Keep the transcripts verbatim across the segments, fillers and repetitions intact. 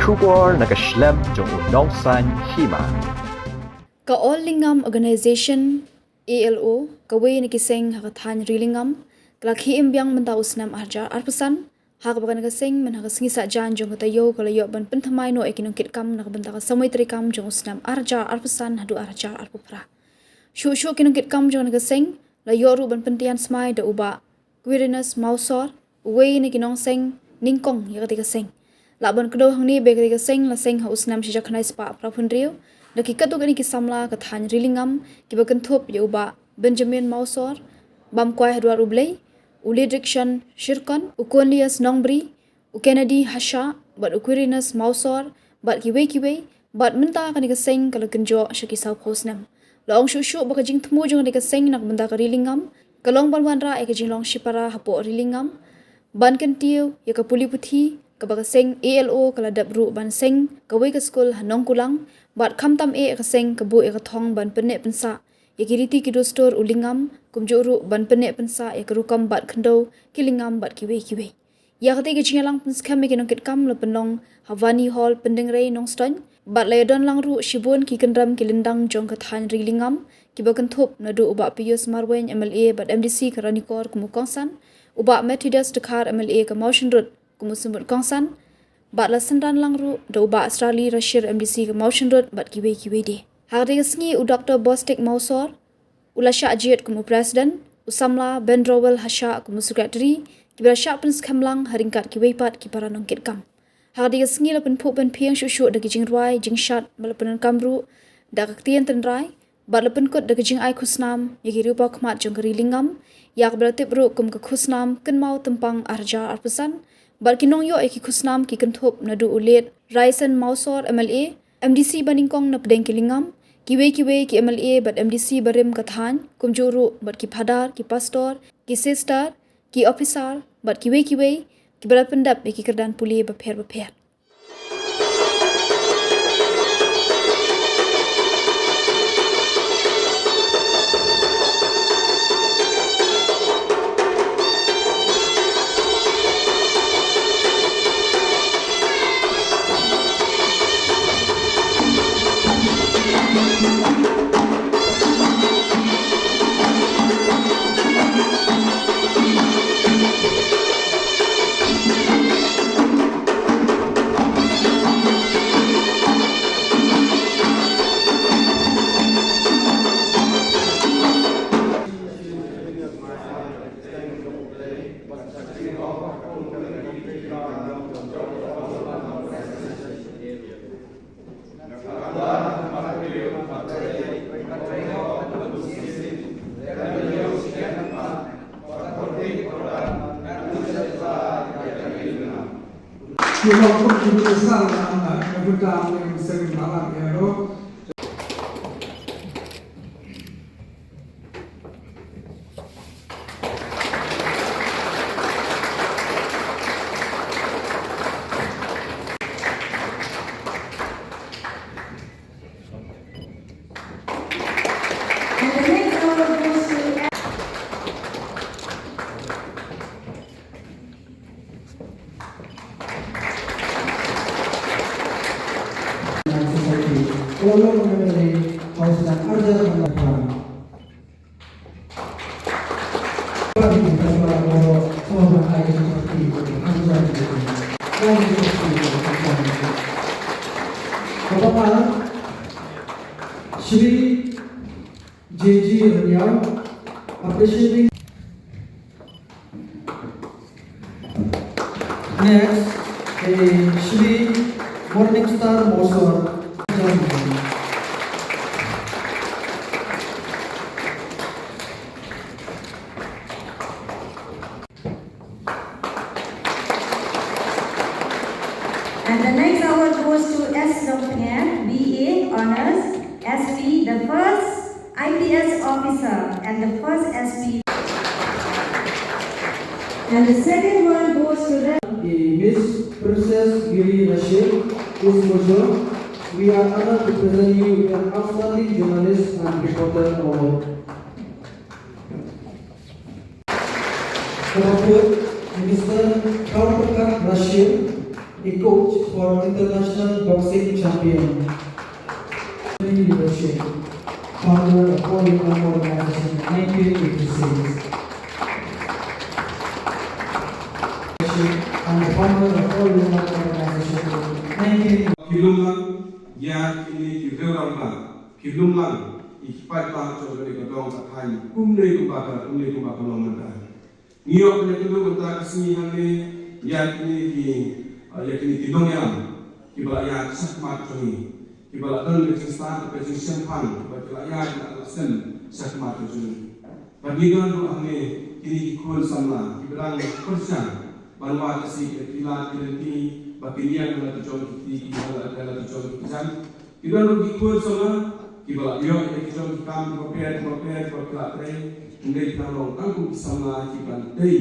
Khubor na ka shlem jong u Nongsaiñ Hima. Ka All Lyngngam Organization, A L O, kawei na ki seng ha ka thaiñ Ri Lyngngam, ka la khie im biang mynta u snem ar hajar arphew san, ha kaba kane ka seng mynta ka sngi Saitjaiñ jong ka taïew ka la ïoh ban pynthymmai noh ïa ki nongkitkam na ka bynta ka samoi treikam jong u snem ar hajar arphew san haduh ar hajar arphew phra. Shuh shuh ki nongkitkam jong kane ka seng la ïoh ruh ban pyntian smai da u Bah Quirinus Mawsor, uwei na ki nongseng nyngkong ïa kata ka seng. Lah ban kdew hangne ba kata ka seng la seng ha u snem shi hajar khyndai spah phra phew hynriew da ki katto katne ki samla ka thaiñ Ri Lyngngam, kiba kynthup ïa u Bah Benjamin Mawsor, Bam Kwai Haduar U Blei, u Ledrickson Shirkon, u Cornelius Nongbri, u Kennedy Hashah, bad u Quirinus Mawsor, bad kiwei kiwei, bad mynta kane ka seng ka la kynjoh sha ki sawphew snem. La ong shuh shuh ba ka jingthmu jong kane ka seng na ka bynta ka Ri Lyngngam ka long ban wanrah ïa ka jinglong shipara hapoh Ri Lyngngam, ban kyntiew ïa ka pule puthi, kaba ka seng A L O ka la dep ruh ban seng kawei ka skul ha Nongkulang, bad khamtam eh ka seng ka buh ïa ka thong ban pynneh pynsah ïa ki riti ki dustur u Lyngngam, kumjuh ruh ban pynneh pynsah ïa ka rukom bat khyndew ki Lyngngam bad kiwei kiwei. Ïa kata ka jingïalang pynskhem ïa ki nongkitkam la pynlong ha Vani Hall, Pyndengrei, Nongstoiñ, bad la ïadon lang ruh shibun ki kyndram ki lyndang jong ka thaiñ Ri Lyngngam, kiba kynthup naduh u Bah Pius Marwein M L A bad M D C ka Ranikor kum u kongsan, u Bah Methodius Dkhar M L A ka Mawshynrut kum u symbud kongsan, bad la synran lang ruh da u Bah Starly Rashir M D C ka Mawshynrut bad kiwei kiwei de. Ha kata ka sngi u Doktor Bostik Mawsor u la shah jied kum u president, u samla Ben Rowell Hashah kum u secretary, kiba la shah pynskhem lang ha ryngkat kiwei pat ki para nongkitkam. Ha kata ka sngi la pynphuh pynphieng shuh shuh da ki jingrwai jingshad, bad la pyndonkam ruh da ka ktien tynrai, bad la pynkut da ka jingai khusnam ïa ki riewpawkhmat jong ka Ri Lyngngam, ïa kaba la tip ruh kum ka khusnam Kynmaw Tympang ar hajar arphew san, bad ki nongïoh ïa ki khusnam ki kynthup naduh u Late Raisen Mawsor M L A, M D C ba nyngkong na pdeng ki Lyngngam, kiwei kiwei ki M L A bad M D C barim ka thaiñ, kumjuh ruh bad ki phadar, ki pastor, ki sister, ki officer, bad kiwei kiwei kiba la pyndep ïa ki kyrdan pule bapher bapher. And the next award goes to Society. All over the house and other. Shri J G Raniaw, appreciating. Next, eh, Shri Morning Star Mawsor. And the next award goes to S Longpngiar, B A Honours, S P, the first I P S officer and the first S P. And the second one goes to the Miss Princess Giri Rashid, Miss Mojo. We are honored to present you with an outstanding journalist and reporter award. Kaba kut, Mister Kautokat Rashid, A coach for international boxing champion. Leadership, founder of All India Organization nineteen eighty-six. And the founder of All India Organization nineteen. Ki lum lang ïa kine ki riew rangbah, ki lum lang ïa ki paidbah jong kane ka dong ka thaiñ, kumne kumba ka, kumne kumba ka long mynta. Ngi ïoh ban ïakynduh mynta ka sngi hangne ïa kine ki, ah, ïa kine ki nongïalam kiba la ïaid shakhmat jong ngi, kiba la don ka jingstad, ka jingshemphang, kiba ki la ïaid, ki la, la sem shakhmat jong ngi. Bad ngi don ruh hangne kine ki khun samla kiba dang pyrshang ban wad ïa ki lad ki lynti ba kin ïeng ha la ki jong ki kti, ki ha la, ha la ki jong ki kjat. Ki don ruh ki khun samla kiba la ïoh ïa ki jong ki kam kiba pher kiba pher kiba ki la trei. Hynrei ki la long tang kum ki samla kiban tei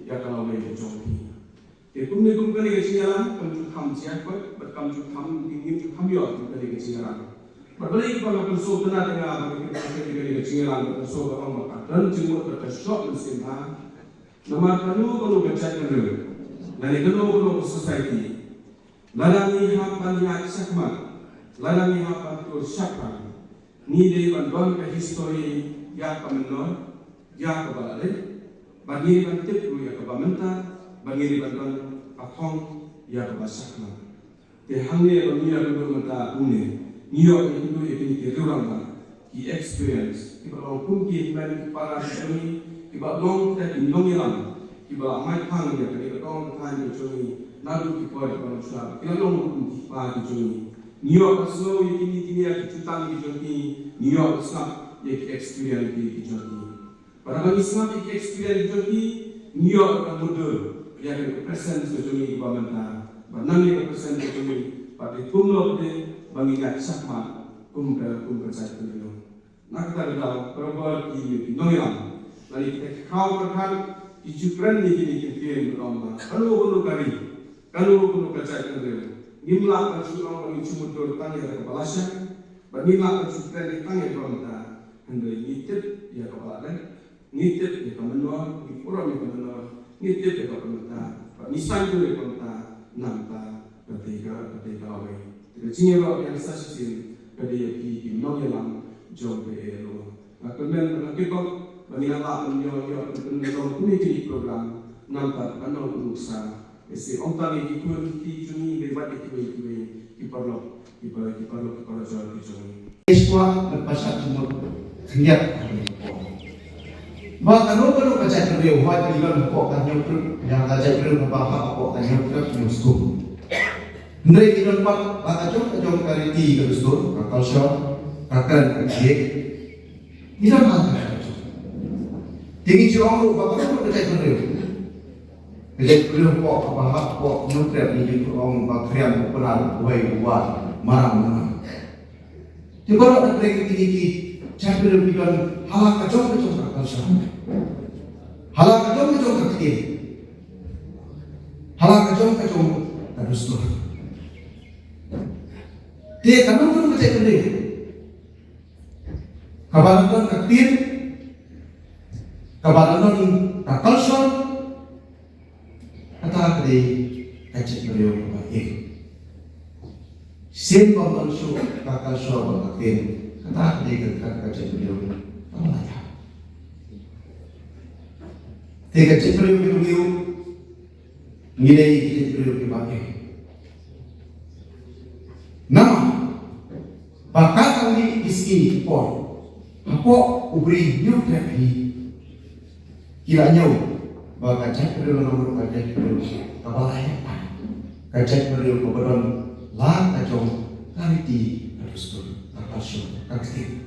ïa ka lawei ka jong ki. Te kumne kum kane ka jingïalang kam ju kham jia bad, bad kam ju kham, ngim ju kham ïoh kum kane ka jingïalang. Bad balei ba nga pynshai tang ba kane ka jingïalang, nga pynshai ba ong ba ka don jingmut bad ka shoh mynsiem bha. Namar kano kano ka jaitbynriew lane kano kano ka society, lada ngi hap ban ïaid shakhmat, lada ngi hap ban tur shaphrang, ngi dei ban don ka history ïa ka mynnor, ïa kaba la dei, bad ngi dei ban tip ruh ïa kaba mynta, bad ngi dei ban don ka thong ïa kaba shakhmat. Te hangne ba ngi ïakynduh mynta kumne, ngi ïoh ïakynduh ïa kine ki riew rangbah, ki experience, kiba long kum ki hynmen ki para ki jong ngi, kiba long kita ki nongïalam, kiba la mait phang ïa kane ka dong ka thaiñ ka jong ngi naduh ki por kiba long shuwa, ki la long kum ki kpa ki jong ngi. Ngi ïoh ban sngew ïa kine, kine ki jutang ki jong ki, ngi ïoh ban sngap ïa ki experience ki, ki jong ki. Bad haba ngi sngap ïa ki experience ki jong ki, ngi ïoh ban mutdur ïa ka presence ka jong ngi kaba mynta. Bad na ka presence ka jong ngi, bad kumno pat ba ngi ïaid shakhmat kum ka, kum ka jaitbynriew. Na kata ka daw, para bor ki, ki nongïalam, lane kita ki khraw pyrkhat, ki ju kren ïa kine ki ktien ba ong ba kano kano ka ri, kano kano ka jaitbynriew, ngim lah ban shu ong ba ngi shu mutdur tang ïa kaba la shai, bad ngim lah ban shu kren tang ïa kaba mynta. Hynrei ngi tip ïa kaba la dei, ngi tip ïa ka mynnor, ngi burom ïa ka mynnor, ngi tip ïa kaba mynta, bad ngi sngewthuh ïa kaba mynta, namar ka dei ka, ka dei ka lawei. Te ka jingïaroh ïa sa shisien ka dei ïa phi ki nongïalam jong ka A L O. Nga kyrmen bad nga kyrkhu ba ngin lah ban ïoh, ïoh ban pynlong kumne ki program, namar ka nongkyrshan. Ïa shi ong tang ïa ki khun ki jong ngi, bad ïa kiwei kiwei ki paralok, ki pa, ki paralok, ki parajor ki jong ngi. Ïa shuwa ban pynshai jingmut khyndiat. Ba kano kano ka jaitbynriew, hooid ngi don hapoh ka Hynñiewtrep, ïa ka jaitbynriew kaba hap hapoh ka Hynñiewtrep Hynñiewskum. Hynrei ngi don pat la ka jong ka jong ka riti ka dustur, ka culture, ka kren ka jingïeit. Ngi don ha ka jong. Te ngi ju ong ruh ba kano kano ka jaitbynriew. Ka jaitbynriew hapoh, kaba hap hapoh Hynñiewtrep ngi ju ong ba khriam, u Pnar, u Wei, u War, u Maram, u Maram. Te baroh na pdeng kine ki jaitbynriew ki don ha la ka jong ka jong ka culture. Ha la ka jong ka jong ka ktien. Ha la ka jong ka jong ka dustur. Te kano kano ka jaitbynriew kaba la don ka ktien, kaba la don ka culture, kata ka dei ka jaitbynriew kaba im. Shen bym don shuh ka culture bad ka ktien, kata ka dei ka, ka, ka jaitbynriew kaba la ïap. Te ka jaitbynriew kaba im, ngi dei ka jaitbynriew kaba im. Namar ba katto katne ki sngi ki por, hapoh u bri Hynñiewtrep hi, ki la ñiew ba ka jaitbynriew la long ruh ka jaitbynriew kaba la ïap, ka jaitbynriew kaba don la ka jong ka riti, ka dustur, ka culture, ka ktien.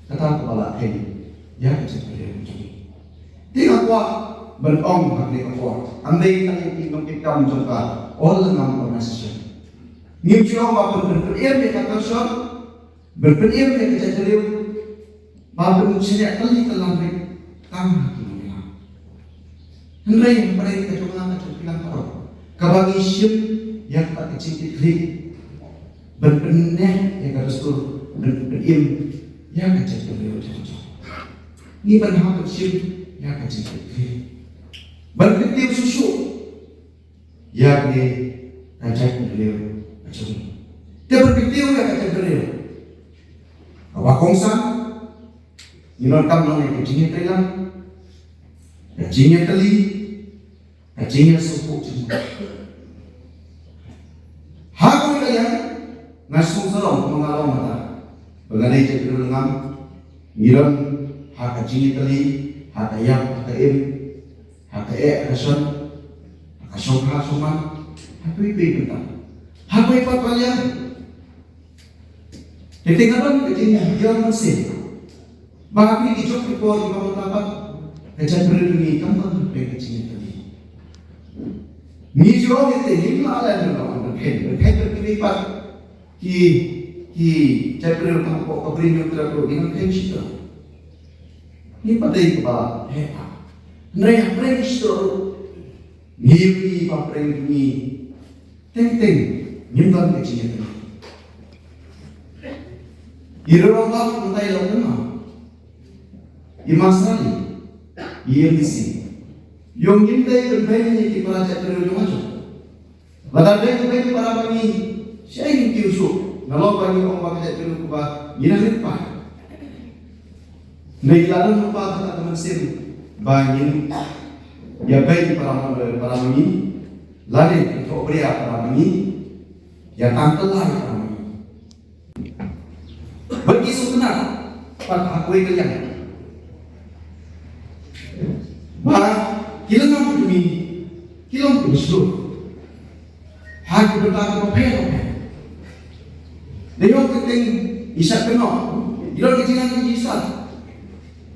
Kata kaba la kheiñ ïa ka jaitbynriew jong ngi. Te nga kwah ban ong ha kane ka por, ym dei tang ïa ki nongkitkam jong ka All Lyngngam Organization. Ngim ju ong ba pyn, pyn, pynim ïa ka culture, pyn, pynim ïa ka jaitbynriew, ba pynshaniah kali ka lam rit tang ha ki nongïalam. Hynrei hynrei ka jong nga ka jong phi lang baroh, kaba ngi shim ïa kata ka jingkitkhlieh ban pynneh ïa ka dustur, ban pynim ïa ka jaitbynriew jong ngi. Ngi ban hap ban shim ïa ka jingkitkhlieh, ban kyntiew shuh shuh ïa kane ka jaitbynriew ka jong ngi. Te ban kyntiew ïa ka jaitbynriew kaba kongsan, ngi donkam long ïa ka jingïatreilang, ka jingïatreilang, ka jingïasngewthuh jingmut. Ha kawei ka liang, nga sngewsarong ba nga long mynta ba nga dei jaitbynriew lyngngam. Ngi don ha ka jingïatreilang, ha ka ïap, ha ka im, ha ka eh, ha ka shon, ha ka shongkha shongman, ha kawei kawei bynta, ha kawei pat ka liang. Te te nga don ka jingïarap mynsiem ba ha kine ki jong ki por kiba mynta pat ka jaitbynriew ngi kam don ka jingïarap. Ngi ju ong ïa te, ngim lah leh, ngim lah leh, ngim lah leh, ngim lah leh, ngim lah leh. Ki, ki jaitbynriew tang hapoh ka Bri Hynñiewtrep ruh ngi nang khein shitom. Ngi pat dei kiba heh. Hynrei hapdeng shitom ruh, ngi ruh ngi ba pdeng ngi, teng teng ngim don ka jingïatreilang. I rangbah mynta i long kumno? I Master, i M D C. Ïoh ngim dei ban beiñ ïa ki para jaitbynriew jong nga jong. Lada dei ban beiñ para ba ngi, shaei ngin kiew shuh. Nalor ba ngi ong ba ka jaitbynriew kaba ngi nang rit paid. Ngi la don lypa kata ka mynsiem ba ngin ïa beiñ para ma, para ma ngi, lane thohbria ïa para ma ngi, ïa tang kylla ïa para ma ngi. Bad ngi sngewtynnat pat ha kawei ka liang ba ki lyngngam jong ngi ki long kiba shlur ha ki bynta kiba pher bapher. Dei hok ka kyrteng i sat kynnoh, i don ka jingïalang ka jingïasat.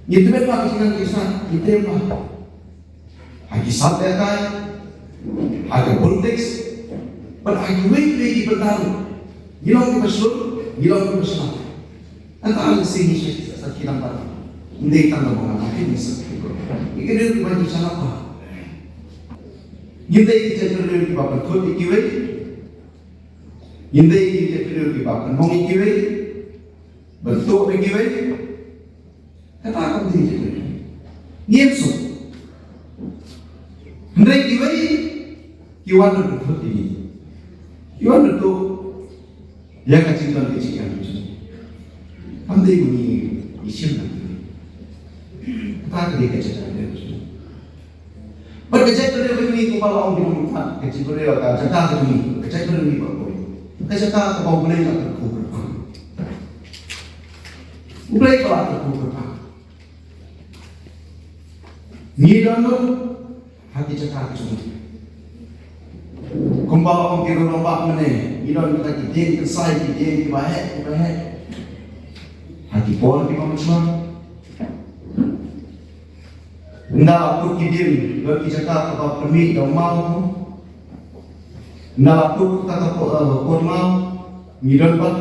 Ngi tbit ba ka jingïalang ka jingïasat, ngi tbit ba ha ki sap lehkai, ha ka politics, bad ha kiwei kiwei ki bynta ruh, ngi long kiba shlur, ngi long kiba shlur. Kata ka shisha ngi sa, sa ki nang pat. Ym dei tang ba nga, ngi sa ki bro. Ngi ki dei kiba ngi sa napa. Ngim dei ki jaitbynriew kiba pynthut ïa kiwei. Ngim dei ki jaitbynriew kiba pynmong ïa kiwei, ban tuh ïa kiwei. Kata kam dei jaitbynriew. Ngim suk. Hynrei kiwei ki wan ban pynthut ïa ngi, ki wan ban tuh ïa ka jingdon ka jingem jong ngi. Kam dei ba ngi, ngi shim na kiwei. Kata ka dei ka jaitbynriew jong ngi. Bad ka jaitbynriew ka jong ngi kumba la ong ki nongmihkhmat, ka jaitbynriew, ka jaka ka jong ngi, ka jaitbynriew ngi ba kawei, ka jaka kaba U Blei u la kyrkhu kyrpang. U Blei u la kyrkhu kyrpang. Ngi don lut ha ki jaka ka jong ngi. Kumba la ong ki rangbah mynne, ngi don kita ki dieng kynsai, ki dieng kiba heh, kiba heh ha ki por kiba mynshuwa. Ynda la put ki dieng, don ki jaka kaba pynmih da u maw. Ynda la put kata ka por, eh, por maw, ngi don pat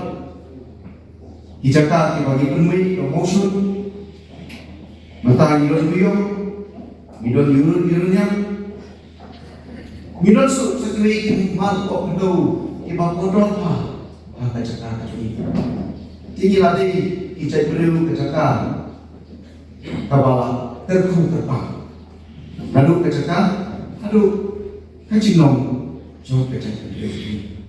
ki jaka kiba ngi pynmih da u mawshun. Mynta ngi don u ïong, ngi don u ïong, u ïong. Ngi don suk sa kiwei ki mar pop pyndew kiba kordor bha ha ka jaka ka jong ngi. Te ngi la dei ki jaitbynriew ka jaka kaba la kyrkhu kyrpang. Naduh ka jaka haduh ka jinglong jong ka jaitbynriew.